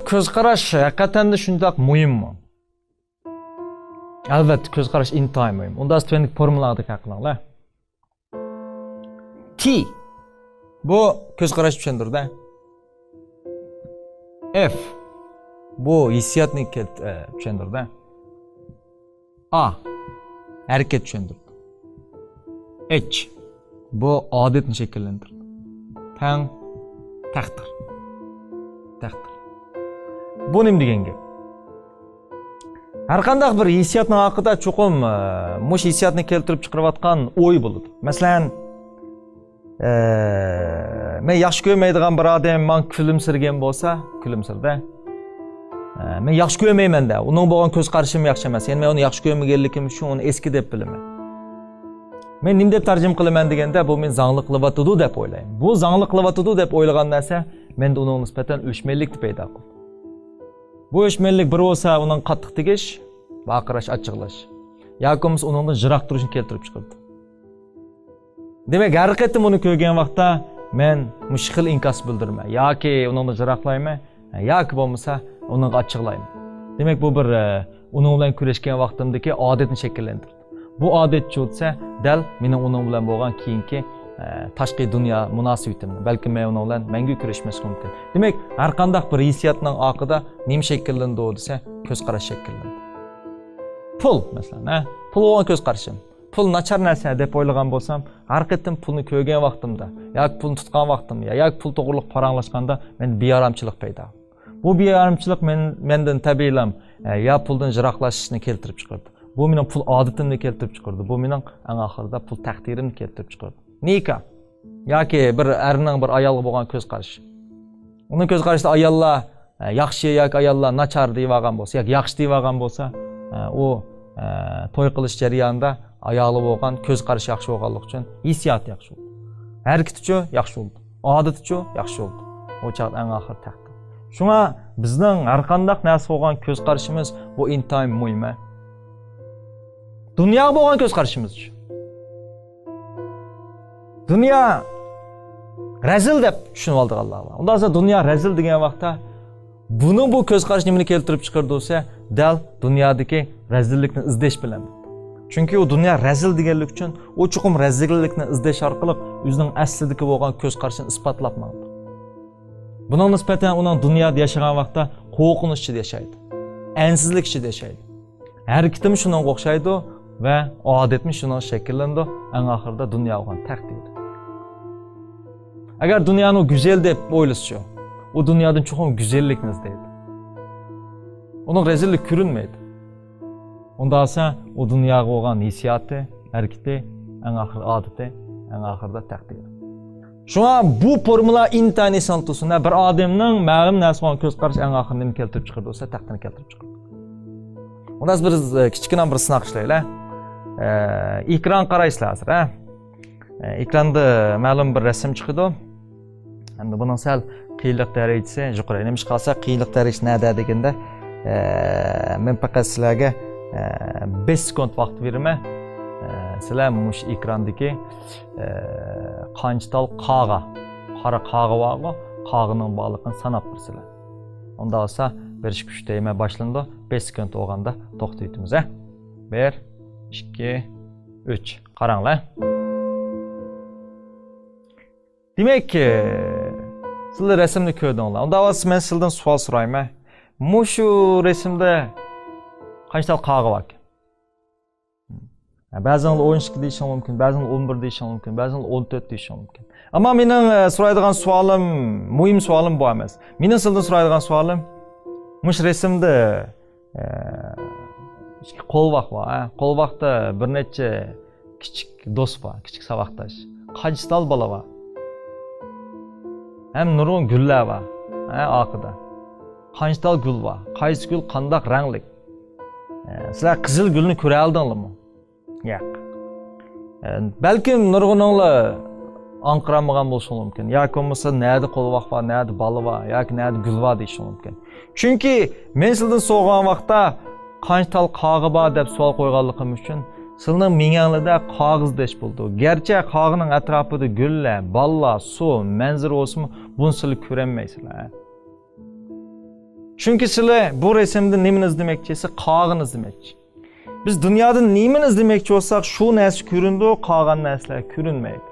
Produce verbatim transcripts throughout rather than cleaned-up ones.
كۆز قاراش ھەقىقەتەن شۇنداق مۇھىممۇ؟ ئەلۋەتتە، كۆز قاراش ئىنتايىن مۇھىم. ئۇندا تۆۋەندىكى فورمۇلاغا دىققەت قىلىڭلار. تى، بۇ كۆز قاراشنى چۈشەندۈرىدۇ. ئېف، بۇ ھېسسىياتنى كەلت-، ئە، چۈشەندۈرىدۇ. ئا، ھەرىكەت چۈشەندۈرىدۇ. ئېچ، بۇ ئادەتنى شەكىللەندۈرىدۇ. تەڭ، تەقدىر. تەقدىر. بۇ نېمە دېگەن گەپ؟ ھەرقانداق بىر ھېسسىياتنىڭ ھەققىدە چوقۇم، ئە، مۇشۇ ھېسسىياتنى كەلتۈرۈپ چىقىرىۋاتقان ئوي بولىدۇ. مەسىلەن، ئە، مەن ياخشى كۆرمەيدىغان بىر ئادەم ماڭا كۈلۈمسىرىگەن بولسا، كۈلۈمسىرىدى. ئە، مەن ياخشى كۆرمەيمەن-دە، ئۇنىڭ بولغان كۆز قارىشىمۇ ياخشى ئەمەس. يەنى مەن ئۇنى ياخشى كۆرمىگەنلىكىم ئۈچۈن ئۇنى ئەسكى دەپ بىلىمەن. مەن نېمە دەپ تەرجىمە قىلىمەن دېگەندە، بۇ مېنى زاڭلىق قىلىۋاتىدۇ دەپ ئويلايمەن. بۇ زاڭلىق قىلىۋاتىدۇ دەپ ئويلىغان نەرسە مەندە ئۇنىڭغا نىسبەتەن ئۆچمەنلىكنى پەيدا قىلىدۇ. بۇ ئۆچمەنلىك بىر بولسا ئۇنىڭغا قاتتىق تېگىش، ۋارقىراش، ئاچچىقلاش. ياكى بولمىسا ئۇنىڭدىن يىراق تۇرۇشنى كەلتۈرۈپ چىقىرىدۇ. دېمەك، ھەر قېتىم ئۇنى كۆرگەن ۋاقىتتا مەن مۇشۇ خىل ئىنكاس بىلدۈرىمەن. ياكى ئۇنىڭدىن يىراقلايمەن، ياكى بولمىسا ئۇنىڭغا ئاچچىقلايمەن. دېمەك، بۇ بىر، ئە، ئۇنىڭ بىلەن كۆرۈشكەن ۋاقتىمدىكى ئادەتنى شەكىللەندۈرىدۇ. بۇ ئادەتچۇ دېسە، دەل مېنىڭ ئۇنىڭ بىلەن بولغان كېيىنكى، ئە، تاشقى دۇنيا مۇناسىۋىتىمنى، بەلكىم مەن ئۇنىڭ بىلەن مەڭگۈ كۆرۈشمەسلىكىم مۇمكىن. دېمەك، ھەرقانداق بىر ھېسسىياتنىڭ ئارقىدا نېمە شەكىللىنىدۇ دېسە، كۆز قاراش شەكىللىنىدۇ. پۇل، مەسىلەن، ھە؟ پۇلغا بولغان كۆز قارىشىم. پۇل ناچار نەرسە دەپ ئويلىغان بولسام، ھەر قېتىم پۇلنى كۆرگەن ۋاقتىمدا ياكى پۇلنى تۇتقان ۋاقتىمدا ياكى پۇل توغرۇلۇق پاراڭلاشقاندا مەندە بىئارامچىلىق پەيدا. بۇ بىئارامچىلىق مەن-، مەندىن تەبىئىيلا، ئە، يا پۇلدىن يىراقلىشىشنى كەلتۈرۈپ چىقىرىدۇ. بۇ مېنىڭ پۇل ئادىتىمنى كەلتۈرۈپ چىقىرىدۇ. بۇ مېنىڭ ئەڭ ئاخىرىدا پۇل تەقدىرىمنى كەلتۈرۈپ چىقىرىدۇ. نىكاھ. ياكى بىر ئەرنىڭ بىر ئايالغا بولغان كۆز قارىشى. ئۇنىڭ كۆز قارىشىدا ئاياللار، ئە، ياخشى ياكى ئاياللار ناچار دېيىۋالغان بولسا، ياكى ياخشى دېيىۋالغان بولسا، ئە، ئۇ، ئە، توي قىلىش جەريانىدا ئايالى بولغان كۆز قارىشى ياخشى بولغانلىقى ئۈچۈن ھېسسىياتى ياخشى بولىدۇ. ھەرىكىتىچۇ ياخشى بولىدۇ. ئادىتىچۇ ياخشى بولىدۇ. ئۇ چاغدا ئەڭ ئاخىرى تەقدىر. شۇڭا بىزنىڭ ھەرقانداق نەرسىگە بولغان كۆز قارىشىمىز بۇ ئىنتايىن مۇھىم. دۇنياغا بولغان كۆز قارىشىمىزچۇ؟ دۇنيا رەزىل دەپ چۈشىنىۋالىدىغانلار بار. ئۇنداق بولسا دۇنيا رەزىل دېگەن ۋاقىتتا بۇنىڭ بۇ كۆز قارىشى نېمىنى كەلتۈرۈپ چىقىرىدۇ دېسە، دەل دۇنيادىكى رەزىللىكنى ئىزدەش بىلەن. چۈنكى ئۇ دۇنيا رەزىل دېگەنلىكى ئۈچۈن ئۇ چوقۇم رەزىللىكنى ئىزدەش ئارقىلىق ئۆزىنىڭ ئەسلىدىكى بولغان كۆز قارىشىنى ئىسپاتلاپ ماڭىدۇ. بۇنىڭغا نىسبەتەن ئۇنىڭ دۇنيادا ياشىغان ۋاقتىدا قورقۇنچ ئىچىدە ياشايدۇ. ئەنسىزلىك ئىچىدە ياشايدۇ. ھەرىكىتىمۇ شۇنىڭغا ئوخشايدۇ ۋە ئادەتمۇ شۇنىڭغا شەكىللىنىدۇ. ئەڭ ئاخىرىدا دۇنيا بولغان تەقدىر. ئەگەر دۇنيانى گۈزەل دەپ ئويلىسىچۇ، ئۇ دۇنيادىن چوقۇم گۈزەللىكنى ئىزدەيدۇ. ئۇنىڭغا رەزىللىك كۆرۈنمەيدۇ. ئۇنداق بولسا ئۇ دۇنياغا بولغان ھېسسىياتى، ھەرىكىتى، ئەڭ ئاخىرى ئادىتى، ئەڭ ئاخىرىدا تەقدىرى. شۇڭا بۇ فورمۇلا ئىنتايىن ئېسىڭدە تۇرسۇن. بىر ئادەمنىڭ مەلۇم نەرسىگە بولغان كۆز قارىشى ئەڭ ئاخىرى نېمىنى كەلتۈرۈپ چىقىرىدۇ دېسە، تەقدىرنى كەلتۈرۈپ چىقىرىدۇ. ئۇندا بىر، ئە، كىچىككىنە بىر سىناق ئىشلەيلى. ئە، ئېكران قارايسىلەر ھازىر، ھە؟ ئە، ئېكراندا مەلۇم بىر رەسىم چىقىدۇ. ئەمدى بۇنىڭ سەل قىيىنلىق دەرىجىسى يۇقىرى. نېمىشقا دېسە، قىيىنلىق دەرىجىسى نەدە دېگەندە، ئە، مەن پەقەت سىلەرگە، ئە، بەش سېكۇنت ۋاقىت بېرىمەن. ئە، سىلەر مۇشۇ ئېكراندىكى، ئە، قانچە تال قاغا، قارا قاغا بارغۇ، قاغىنىڭ بارلىقىنى ساناپ بېرىسىلەر. ئۇنداق بولسا، بىر، ئىككى، ئۈچ دەيمەن، باشلىنىدۇ. بەش سېكۇنت بولغاندا توختىتىۋېتىمىز، ھە؟ بىر، ئىككى، ئۈچ. قاراڭلار. دېمەك، سىلەر رەسىمنى كۆردۈڭلار. ئۇنداق بولسا مەن سىلەردىن سوئال سورايمەن. مۇشۇ رەسىمدە قانچە تال قاغا باركەن؟ بەزىڭلار ئون ئىككى دېيىشىڭ مۇمكىن، بەزىڭلار ئون بىر دېيىشىڭ مۇمكىن، بەزىڭلار ئون تۆت دېيىشىڭ مۇمكىن. ئەمما مېنىڭ، ئە، سورايدىغان سوئالىم، مۇھىم سوئالىم بۇ ئەمەس. مېنىڭ سىلەردىن سورايدىغان سوئالىم، مۇشۇ رەسىمدە، ئە، ئىككى قولۋاق بار، ھە؟ قولۋاقتا بىر نەچچە كىچىك دوست بار، كىچىك ساۋاقداش. قانچە تال بالا بار؟ ھەم نۇرغۇن گۈللەر بار، ھە، ئارقىدا. قانچە تال گۈل بار؟ قايسى گۈل قانداق رەڭلىك؟ ئە، سىلەر قىزىل گۈلنى كۆرەلىدىڭلارمۇ؟ ياق. ئە، بەلكىم نۇرغۇنۇڭلار ئاڭقىرالمىغان بولۇشى مۇمكىن. ياكى بولمىسا نەدە قولۋاق بار، نەدە بالا بار، ياكى نەدە گۈل بار دېيىشى مۇمكىن. چۈنكى مەن سىلەردىن سورىغان ۋاقىتتا، قانچە تال قاغا بار دەپ سوئال قويغانلىقىم ئۈچۈن، سىلەرنىڭ مېڭەڭلىدە قاغا ئىزدەش بولىدۇ. گەرچە قاغىنىڭ ئەتراپىدا گۈللەر، بالىلار، سۇ، مەنزىرە بولسىمۇ، بۇنى سىلەر كۆرەلمەيسىلەر. چۈنكى سىلى بۇ رەسىمدە نېمىنى ئىزدىمەكچى؟ سىز قاغىنى ئىزدىمەكچى. بىز دۇنيادا نېمىنى ئىزدىمەكچى بولساق، شۇ نەرسە كۆرۈنىدۇ، قالغان نەرسىلەر كۆرۈنمەيدۇ.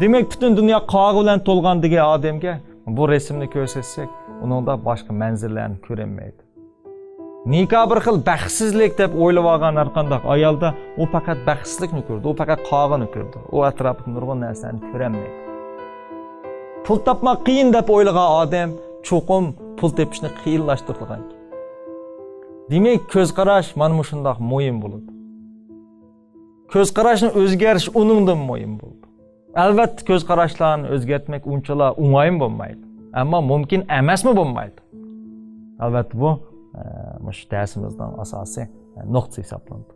دېمەك، پۈتۈن دۇنيا قاغا بىلەن تولغان دېگەن ئادەمگە بۇ رەسىمنى كۆرسەتسەك، ئۇنىڭدا باشقا مەنزىرىلەرنى كۆرەلمەيدۇ. نىكاھ بىر خىل بەختسىزلىك دەپ ئويلىۋالغان ھەرقانداق ئايالدا ئۇ پەقەت بەختسىزلىكنى كۆرىدۇ، ئۇ پەقەت قاغىنى كۆرىدۇ، ئۇ ئەتراپىدا نۇرغۇن نەرسىلەرنى كۆرەلمەيدۇ. پۇل تاپماق قىيىن دەپ ئويلىغان ئادەم چوقۇم پۇل تېپىشنى قىيىنلاشتۇرىدىغان گەپ. دېمەك، كۆز قاراش مانا مۇشۇنداق مۇھىم بولىدۇ. كۆز قاراشنى ئۆزگەرتىش ئۇنىڭدىن مۇھىم بولىدۇ. ئەلۋەتتە، كۆز قاراشلارنى ئۆزگەرتمەك ئۇنچىلا ئوڭايمۇ بولمايدۇ. ئەمما مۇمكىن ئەمەسمۇ بولمايدۇ. ئەلۋەتتە، بۇ، ئە، مۇشۇ دەرسىمىزنىڭ ئاساسىي، ئە، نۇقتىسى ھېسابلىنىدۇ.